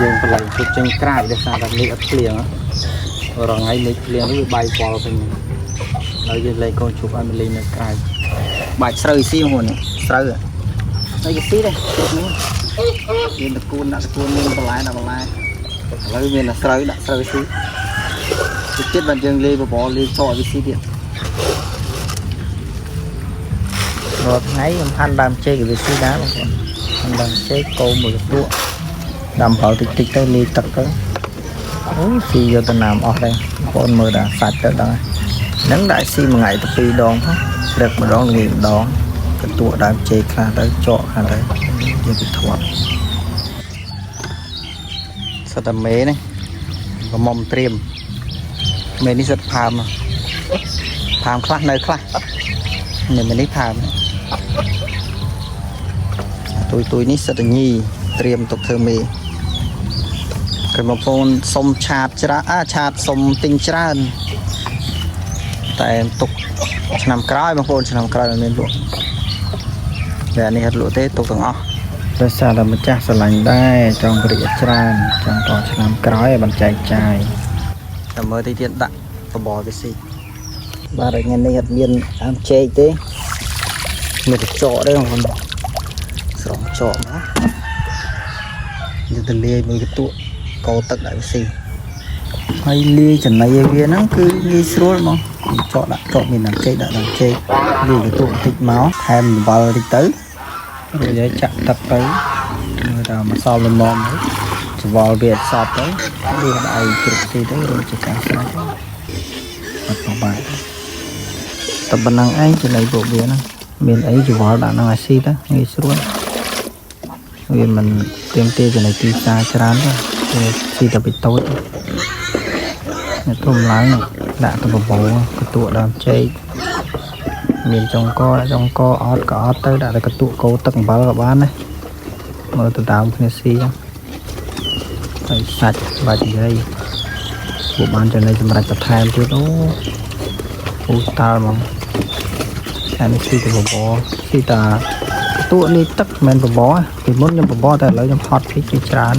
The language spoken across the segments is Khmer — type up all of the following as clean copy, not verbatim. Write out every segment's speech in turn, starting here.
យើងបន្លែជុកចេញក្រៅដោយសារតែមេឃអត់ភ្លៀងរាល់ថ្ងៃមេឃភ្លៀងវាបាយវល់វិញហើយយើងលែងកូនជុកឲ្យមកលេងនៅក្រៅបាច់ស្រូវស៊ីបងប្អូនស្រូវហើយគេស៊ីដែរជ្រុកនេះមានតកូនដាក់តកូនមានបន្លែដាក់បន្លែឥឡូវមានតែស្រូវដាក់ស្រូវស៊ីទៀតបានយើងលេបបរលេចកឲ្យវាស៊ីទៀតរាល់ថ្ងៃខ្ញុំហាន់ដើមចេកឲ្យវាស៊ីដែរបងប្អូនហាន់ដើមចេកកូរមួយកន្ទក់ដាំអំបិលតិចតិចទៅលាយទឹកទៅអូស៊ីយកទៅណាមអស់ដែរបងប្អូនមើលដល់សាច់ទៅដល់ហ្នឹងដាក់ស៊ីមួយថ្ងៃទៅពីរដងផងព្រឹកម្ដងល្ងាចម្ដងកន្ទក់ដើមចេកខ្លះទៅចកខ្លះទៅយកទៅធាត់សិតតែមេនេះក្រមុំត្រៀមមេនេះសិតផើមផើមខ្លះនៅខ្លះនេះមេនេះផើមទុយទុយនេះសិតតែញីត្រៀមទុកធ្វើមេគេបងប្អូនសុំឆាតច្រើនអាឆាតសុំទិញច្រើនតែទុកឆ្នាំក្រោយបងប្អូនឆ្នាំក្រោយមិនមានលក់តែអានេះអត់លក់ទេទុកទាំងអស់ដោយសារតែម្ចាស់ស្រឡាញ់ដែរចង់បរិយាច្រើនចង់តឆ្នាំក្រោយឲ្យបានចែកចាយតែមើលតិចទៀតដាក់បបរវាស៊ីបាទថ្ងៃនេះអត់មានដើមចេកទេមានតែចកទេបងប្អូនស្រង់ចកមកយើងទៅលាយមួយកន្ទក់កោទឹកដាក់វាស៊ីហើយលាយចំណីឲ្យវាហ្នឹងគឺងាយស្រួលហ្មងចកដាក់ចកមានដើមចេកដាក់ដើមចេកលាយកន្ទក់បន្តិចមកថែមអំបិលបន្តិចទៅរួចហើយចាក់ទឹកទៅមើលតែម្សៅល្មមទៅច្វល់វាអត់សពទៅវាដាក់ឲ្យជ្រុកស៊ីទៅរួចជាការស្រេចអត់ពិបាកតែប៉ុណ្ណឹងឯងចំណីពួកវាហ្នឹងមានអីច្វល់ដាក់ហ្នឹងឲ្យស៊ីទៅងាយស្រួលវាមិនទៀមទាចំណីទីផ្សារច្រើនទេវាស៊ីតែពីតូចអ្នកធំឡើងដាក់ទៅបបរកន្ទក់ដើមចេកមានចុងកដាក់ចុងកអត់ក៏អត់ទៅដាក់តែកន្ទក់កោទឹកអំបិលក៏បានដែរមើលទៅដើមគ្នាស៊ីហ្នឹងហើយសាច់បាច់និយាយពួកបានចំណីសម្រាប់បន្ថែមទៀតអូអូតាល់ហ្មងអានេះស៊ីតែបបរស៊ីតាកន្ទក់នេះទឹកមិនមែនបបរពីមុនខ្ញុំបបរតែឥឡូវខ្ញុំហត់ពេកវាច្រើន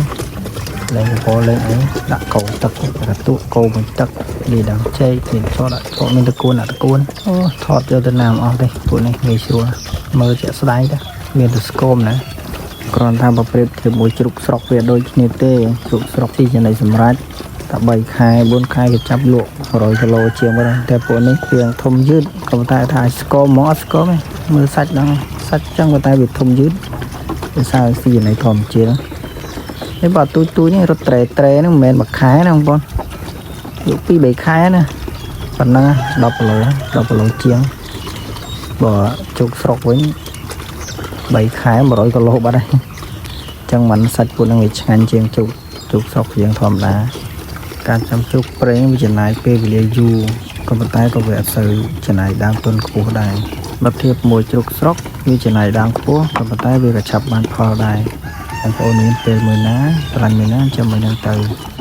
លេងបបរលេងអីដាក់កោទឹកកន្ទក់កោមួយទឹកលាយដើមចេកមានចោដាក់ចោមានតកួនដាក់តកួនអូថតយកទៅណាមអស់ទេពួកនេះងាយស្រួលមើលជាក់ស្ដែងទៅមានតែស្គមណាគ្រាន់ថាបើប្រៀបធៀបមួយជ្រូកស្រុកវាដូចគ្នាទេជ្រូកស្រុកទីចំណីសម្រាប់តែ3ខែ4ខែគេចាប់លក់100គីឡូជាងហ្នឹងតែពួកនេះវាធំយឺតក៏ប៉ុន្តែថាស្គមហ្មងអត់ស្គមទេមើលសាច់ហ្នឹងសាច់ចឹងប៉ុន្តែវាធំយឺតដោយសារស៊ីចំណីធម្មជាតិនេះបើទូចទូចនេះរត់ត្រេត្រេហ្នឹងមិនមែនមួយខែណាបងប្អូនយក2 3ខែណាប៉ុណ្ណឹង10គីឡូ10គីឡូជាងបើជោគស្រុកវិញ3ខែ100គីឡូបាត់ហើយចឹងមិនសាច់ពួកហ្នឹងវាឆ្ងាញ់ជាងជោគជោគស្រុកជាងធម្មតាការចាំជ្រូកប្រេងវាចំណាយពេលវេលាយូរក៏ប៉ុន្តែក៏វាអត់សូវចំណាយដើមទុនខ្ពស់ដែរបើធៀបមួយជ្រូកស្រុកវាចំណាយដើមខ្ពស់ក៏ប៉ុន្តែវាក៏ឆាប់បានផលដែរបងប្អូនមានពេលមួយណាស្រឡាញ់មួយណាចាំមួយនឹងទៅ។